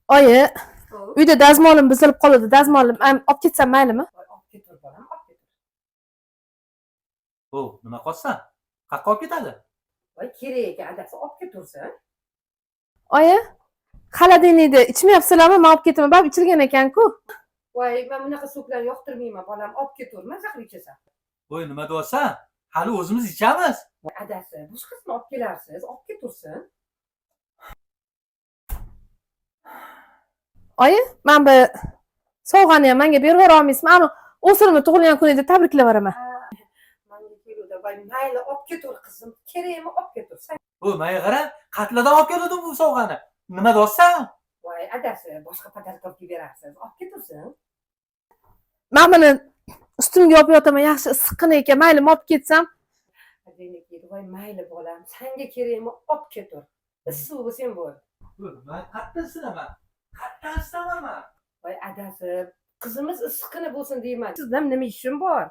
Oyi, uyda dazmolim buzilib qoldi. Dazmolim olib ketsam maylimi? Voy, olib ketur bolam, olib ketur. O, nima qilsan? Qayerqa olib ketadi? Voy, kerak ekan, adasi, olib ketursin. Oyi, холодильникda ichmayapsizlarmi? Men olib ketaman. Baribir ichilgan ekan-ku. Voy, men bunaqa so'klarni yoqtirmayman, bolam, olib ketur, maza qilib ichasan. Voy, nima deyapsan? Hali o'zimiz ichamiz. Voy, adasi, boshqasini olib kelarsiz, olib ketursin. Oyi, men bu sovg'ani ham menga berib yubora olmaysizmi? Ani o'sirimni tug'ilgan kunida tabriklab yuboraman. Manga keluvdi, voy, mayli, olib ketur qizim, kerakmi, olib ketur. Sen O, menga qara, qatladan olib keldim bu sovg'ani. Nima deyapsan? Voy, adasi, boshqa подарка olib kelib berarsiz, olib ketursin. Men buni ustimga olib yotaman, yaxshi issiqqina ekan. Mayli, olib ketsam. Voy, mayli bolam, sanga kerakmi, olib ketur. Issiq bo'lsang bo'l. Men qayerdan isinaman? Qayerdan isinaman man? Voy, adasi, qizimiz issiqqina bo'lsin deyman. Sizdan nima ishim bor?